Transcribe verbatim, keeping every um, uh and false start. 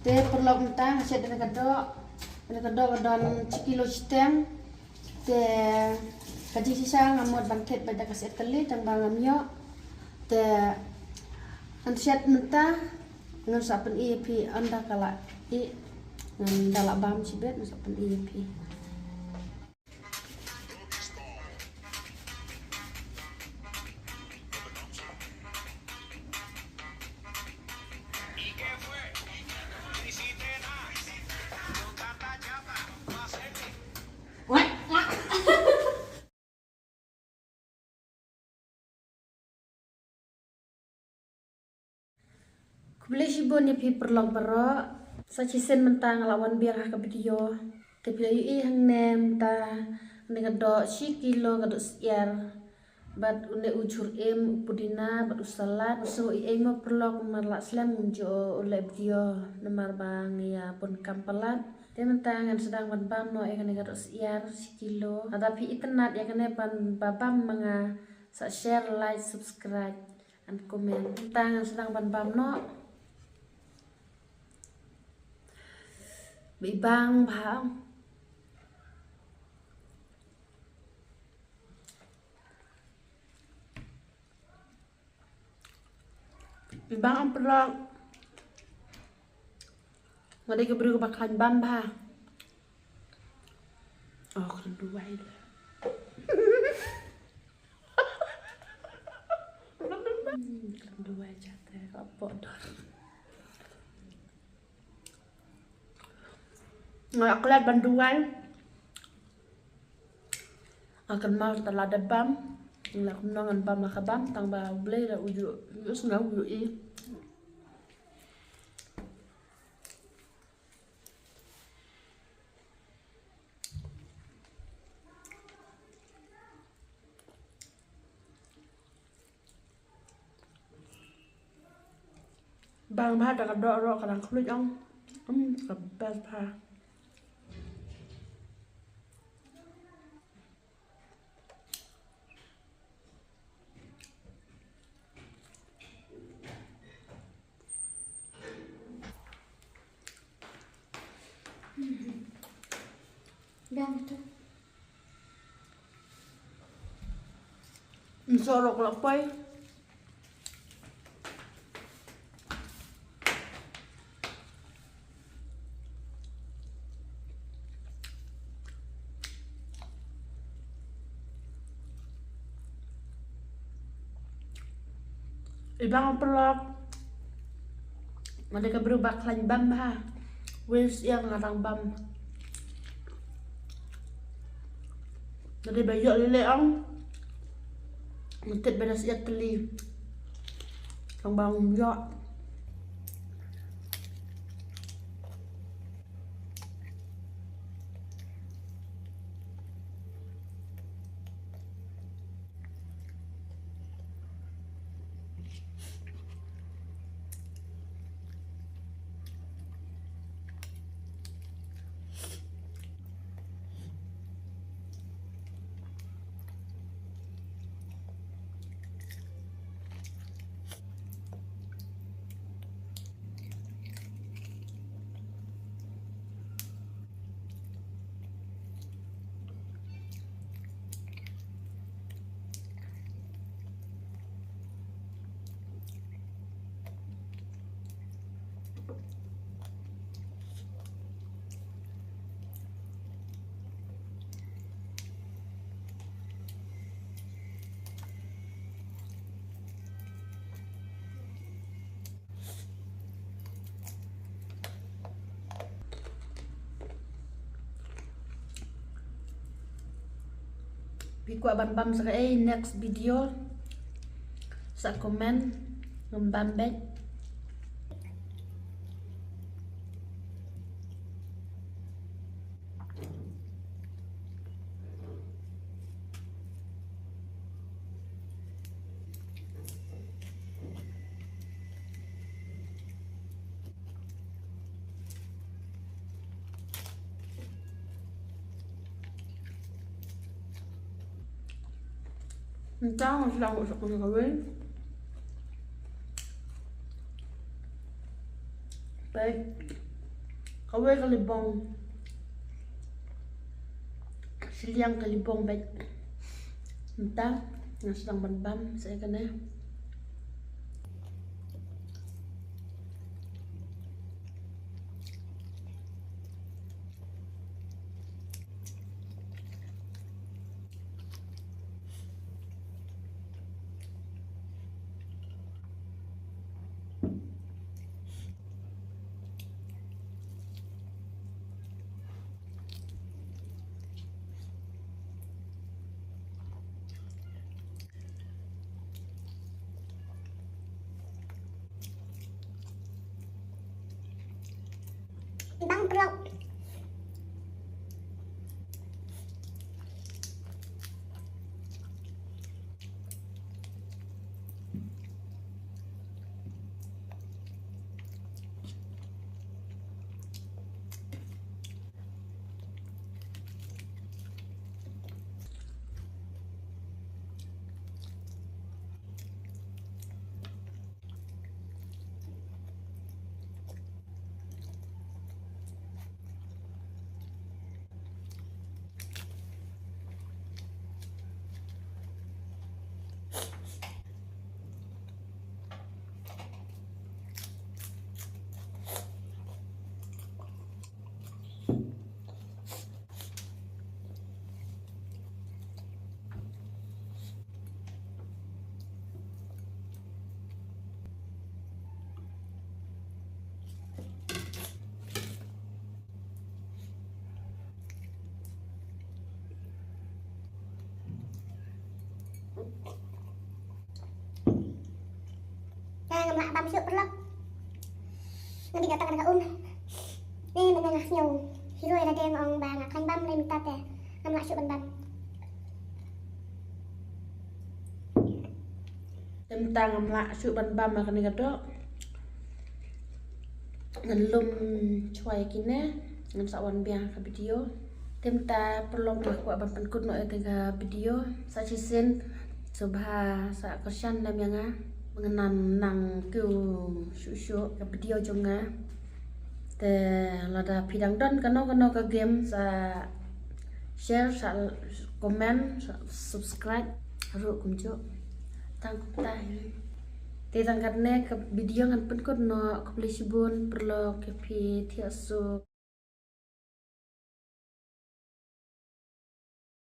Te paralok mynta nga shet da ka doh, da ka doh ka don shi kilo shiteng. Te ka jingshisha nga mut ban thied beit da ka syiar tylli tang ba ngam ïoh. Te ngan shet mynta, ngan sa pyni ïa phi ynda ka la ih, ngan da la bam shibit ngan sa pyni ïa phi. Khublei shibun ïa phi paralok baroh. Sa shisien mynta nga la wan biang ha ka video. Te phi la ïohi hangne mynta nga dang doh shi kilo ka doh syiar. Bad une u jhur im, u pudina, bad u salad. Sngewbha ïa phi paralok namar la slem ngam ju leh video namar ba nga ïa bun kam palat. Te mynta ngan sdang ban bam noh ïa kane ka doh syiar shi kilo. Lada phi itynnad ïa kane ban ba bam ma nga, sa share, like, subscribe and comment. Mynta ngan sdang ban bam noh. Ba i bang bha. I bang ym paralok. Nga dei ka briew kaba khlaiñ bam bha. Oh, khlem duwai. Khlem duwai jate, ka pok dor. Nga la klet ban duwai. Nga kynmaw te lada bam, nga la kumno ngan bam la ka bam, tang ba U Blei la u ju, u ju sngewbha u ju i. Bang bha da ka doh roh ka dang khluit ong. Hmm, ka best bha. Bang tu. Nsorok la poi. I bang paralok. Nga dei ka briew ba khlaiñ bam bha. Wei syiar nga dang bam. Nga dei ba ïoh lei lei ong. Nga thied beit da syiar tylli. Tang ba ngam ïoh. Phi kwah ban bam sa kaei next video, sa comment, ngam bam beit. Mynta nga sdang ban suk ïa kawei. Bye. Kawei ka libong. Shiliang ka libong bad. Mynta nga sdang ban bam sa kane. Bang prok. Nga ngam lah bam shuh paralok. Nga dei kata ka um. Ni mynta nga sngew hero ïa lade, nga ong ba nga khlaiñ bam lei mynta te ngam lah shuh ban bam. Te mynta ngam lah shuh ban bam ha kane ka doh. Ngan lum shuwa ïa kine, ngan sa wan biang ha ka video. Te mynta paralok nga kwah ban pynkut noh ïa kane ka video. Sa shisien sngewbha sa kyrshan lem ïa nga. Ngan nang kiew shuh shuh ka video jong nga. Te lada phi dang don kano kano ka game, sa share, sa comment, sa subscribe ruh kumjuh. Tang kumta hi. Te tang katne ka video ngan pynkut noh. Khublei shibun paralok, ïa phi thiah suk.